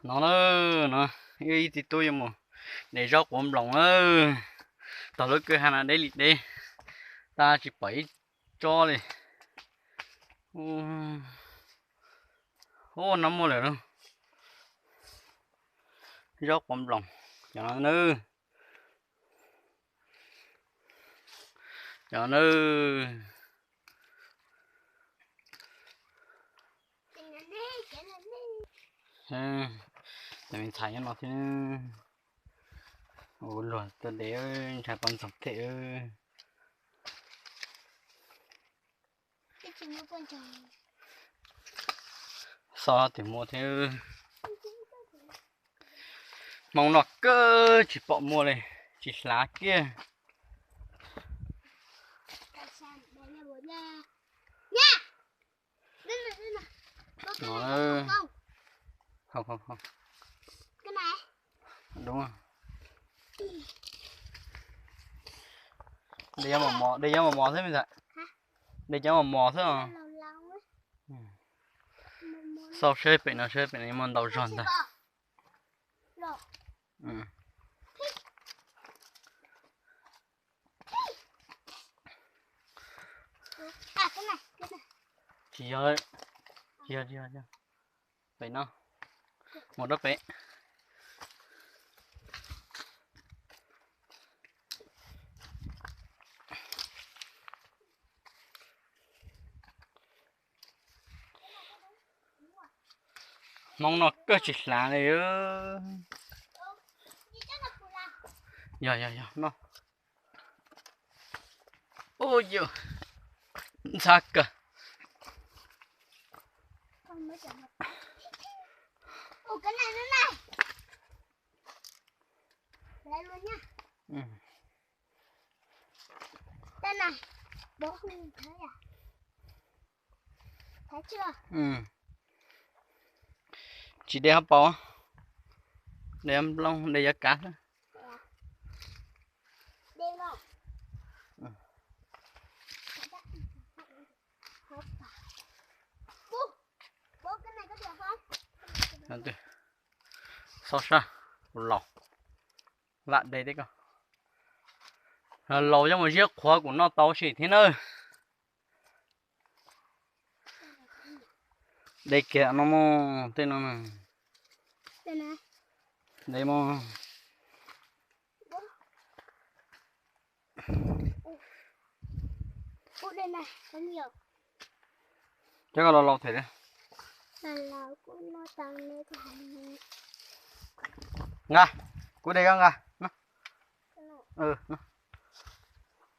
No na, no, wb ib txiv tub yuav mus de zaub quav nploos na. Tog lub kwj ha no deb li deb, tab tsis pom ib tsob li. Ub, no muaj lawm lauj. Zaub quav nploos, cov no na. Cov na. Cov me ntxhais nyob no thiab. Ua luag tuaj de, ntshai poj ntxoog them. Xov twg muaj thiab. Hmoo no kawg tsis pom muaj li, tsis hlav kiag. Dub. De cov mos mos xwb me ntxhais. De cov mos mos xwb os. Xauj seb pem no, seb pem no muaj ntau zog ntag. Tsis yog, tsis yog, tsis yog. Pem no, mus rau pem. Hmoo no kawg tsis hlav li. Yog yog yog no. Ub, yus ntxhab kawg. Tsis de hauv paus, de nplooj, de yav kav xwb. Xauj sab, laus, lam de tib ko. Laus yeej mus ziab qhuav kuv noj tau sim thiab nawb. De kiag no mog, tej no na. De mog. Cov ko los laus thiab. Nqa, kuv de koj nqa.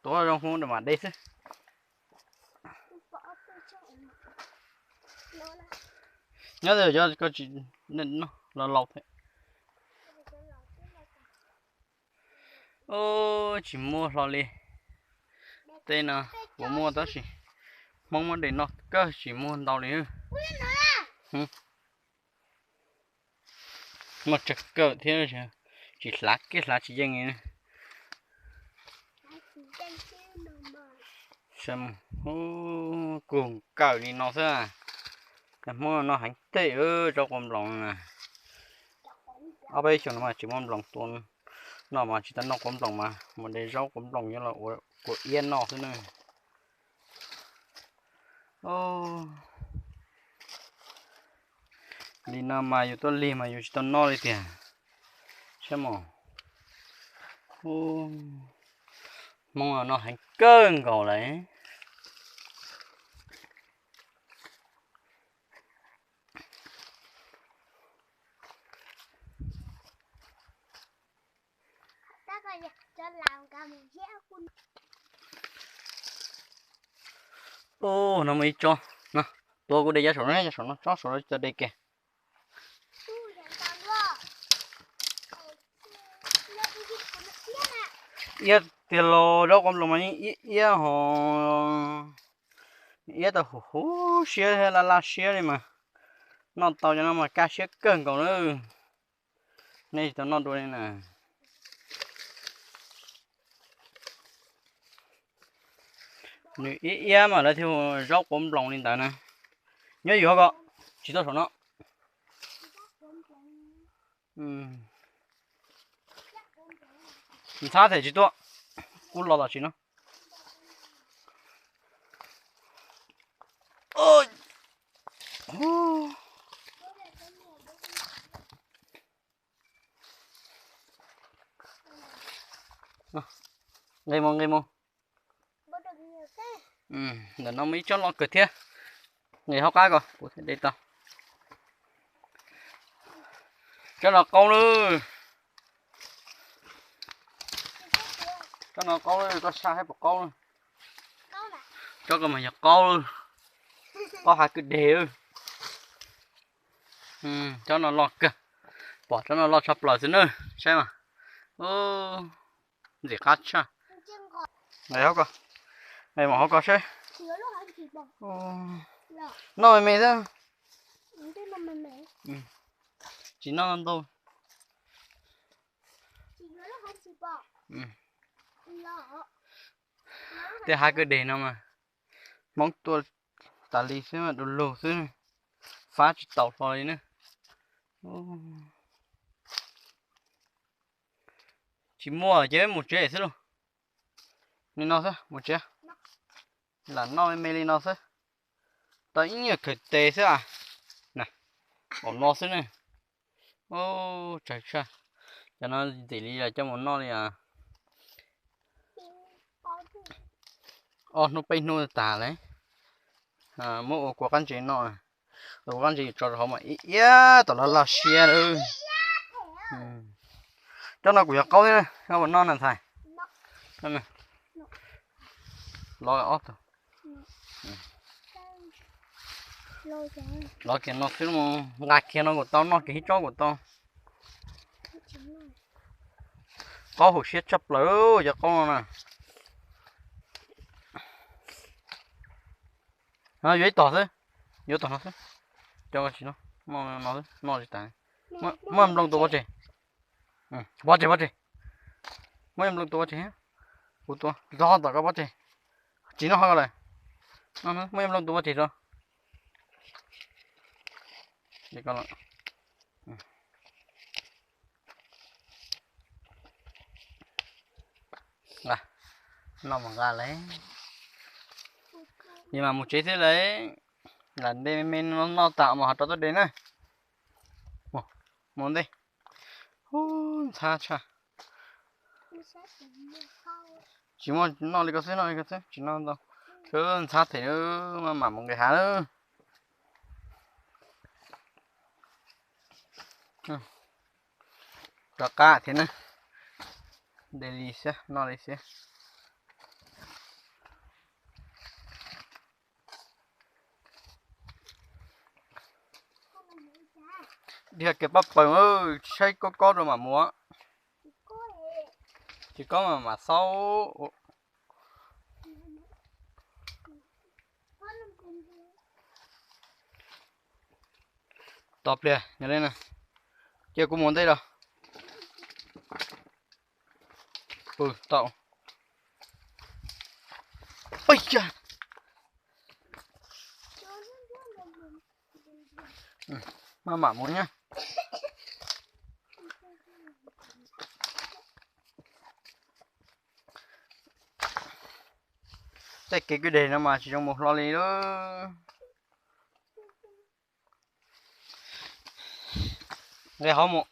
Tuav zoo hub mam de xwb. Nyob twj ywm, koj tsis noj los laus thiab. Tsis muaj hlo li. Tej no puas muaj tab sis Hmoob muab de noj kawg tsis muaj ntau li. Muaj tsawg kawg thiab, tsis hlav kiag, hlav tsis yeej li. Kug kawg li no xwb. Cov Hmoob no heev teg zaub quav nploos na. Ob peb xyoos no mas tsis muaj nploos tua, no mas tsis tau noj quav nploos mas mus de zaub quav nploos yuav los ua kua iab noj xwb na. Li no mas yus tuaj lig mas yus tsis tau noj li tiag. Saib mas, Hmoob no heev kawg nkaus lawm. Ub, no muaj ib tsob no, tua kuv de cov saum no, cov saum no tsob saud tsis tau de kiag. Iab tiag los, zaub quav nploos mas yeej iab iab ho, iab tau huv huv siab thiab laj laj siab li mas, noj tau cov no mas kaj siab kawg nkaus lawm. Nej tsis tau noj dua li na. Nws iab iab mas lawv thiaj hu zaub quav nploos li ntawd na. Nyob yuav ko, tsis tau saum no. Ntxhab them tsis tuaj, kuv los los tsis no. Nqis mus, nqis mus. Ntawm no muaj ib tsob loj kawg thiab. Nqis hauv qab ko, kuv thiaj de tau. Tsob no qaub lawm. Tsob no qaub lawm, koj saib saib puas qaub lawm. Tsob ko mas yog qaub lawm. Qaub hav kwj deg lawm. Tsob no loj kawg. Pom tsob no loj tshaj plaws xwb na. Saib mas. Ntxim qab tshaj. Nqis hauv ko, nqis mus hauv ko saib. Noj me me xwb. Tsis noj ntau. Tej hav kwj deg no mas Hmoob tuaj tas li xwb, du lug xwb, fab tsis tau hlo li na. Tsis muaj ces mus tsev xwb lauj. Li no xwb mus tsev, lam noj me me li no xwb. Tau ib nyuag khaws tes xwb a. Ua no xwb ne. Tsawg tshaj. Cov no ntxim li coj mus noj li os. Ob hnub peb hnub tas lawm. Muab ua kua qab ntses noj. Ua kua qab ntses tso rau hauv mas ib iab tom laj laj siab lawm. Cov no kuv yuav qaub thiab, koj puas noj na ntxhais? Lov ob tug. Lov kiag no xwb, nqa kiag no kuj tau, noj kiag ib tsob kuj tau. Qaub hauv siab tshaj plaws cov qaub no na. Yuav ib tog xwb, yuav tog no xwb. Cov tsis noj, noj tsis tas. Muab nplooj tua pov tseg. Pov tseg, pov tseg. Muab nplooj tua pov tseg. Kuv tua, tog tom ko pov tseg. Tsis noj ho ko lawm. Muab nplooj tua pov tseg tso. Noj mus nqa lawm. Yus mas mus tsev xwb lawm. Lam nte me me no noj tas mas ho rov tuaj de na. Mus ntej. Ub, ntxhab tshaj. Tsis muaj, noj li ko xwb, noj li ko xwb, tsis noj ntau. Ntxhab them, maj mam mus nqis hav lawm. Rov qab thiab na. De li xwb, noj li xwb. Dhia kiag pab pawg, saib kob kob rau mam mus. Tsis kob mas mam xaub. Tos pliag, yog li na, cia kuv mus ntej los. Pw tau. Ua cas maj mam mus nyab. Tej kev kwj deg no mas tsis zoo mus hlo li lawm. Nqe hauv mus.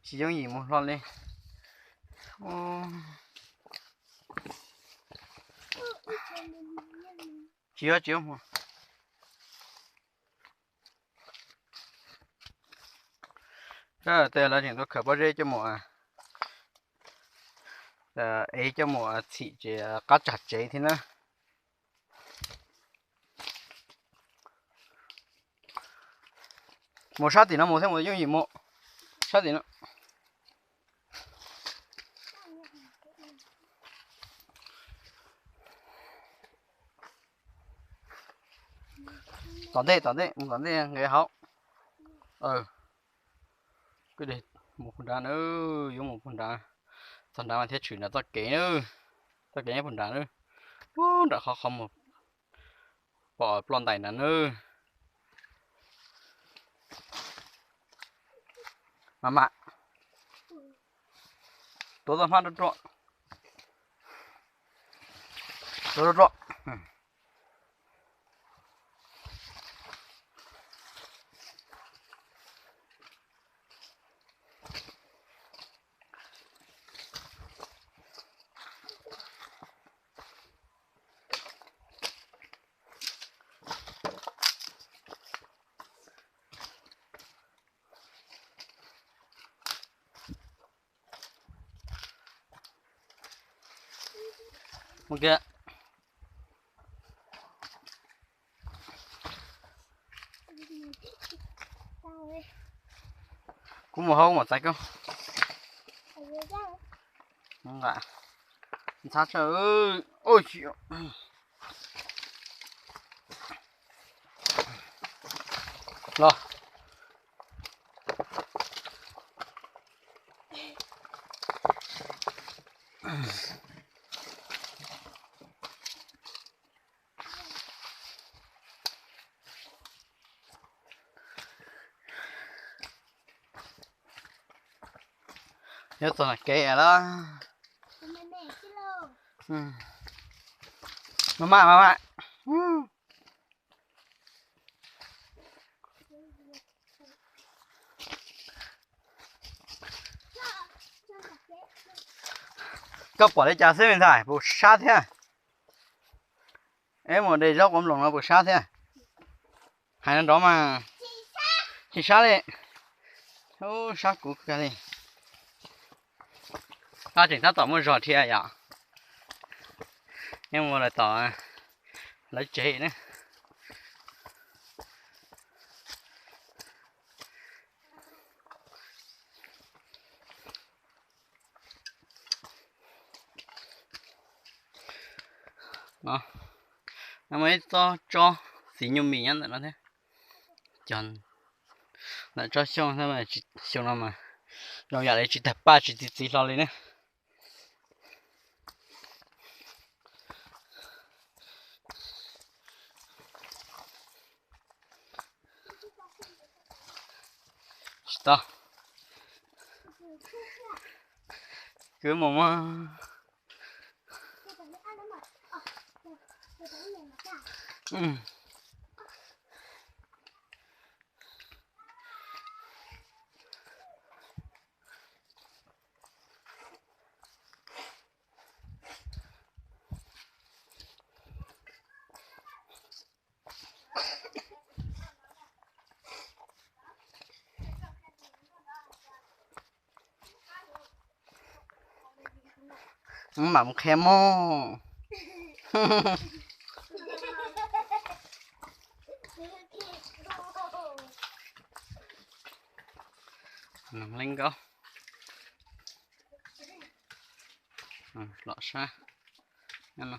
Tsis yooj yim mus hlo li. Tsis yuav, tsis yuav mus. Tej lawv tseem tuaj khaws pob zeb coj mus, ev coj mus txhim ces qab tsag tsev thiab na. Mus sab tim no mus thiab, mus yooj yim mus sab tim no. Tom ntej, tom ntej, mus tom ntej nqe hauv. Kwj deg mus puag nrad na, yuav mus puag nrad, txog nrad mas thiaj tshwm nram txoj kev na. Txoj kev nyob puag nrad na, ub nram qhov qhov mus pom ploj ntais nrad na. Mas mas, tuav tau hmab rau rau, tuav rau rau. Mus kiag. Kuv mus hauv mus txais koj. Ntxhab tsawv. Los. Nyob txog kev lawm. Maj maj maj maj. Koj pom li cas xwb me ntxhais, puas sab thiab? Eb, mus de zaub quav nploos no puas sab thiab? Hais no nrov mas tsis sab li. Ub, sab kuv kawg li. Tab tseem tab tom muaj zog thiab yom. Yeej mus lawm tom lawv tsev na. No, no muaj ib tsob tsob txiv nyuj mis nyob ntawm no thiab. Cog ntawm tsob xyoob, xyoo no mas zoo yam li tsis tag paj tsis txi txiv hlo li ne. Tsis tau. Kwv mus mas. Mam mus qhia mog. Leej nkauj. Lom sab no.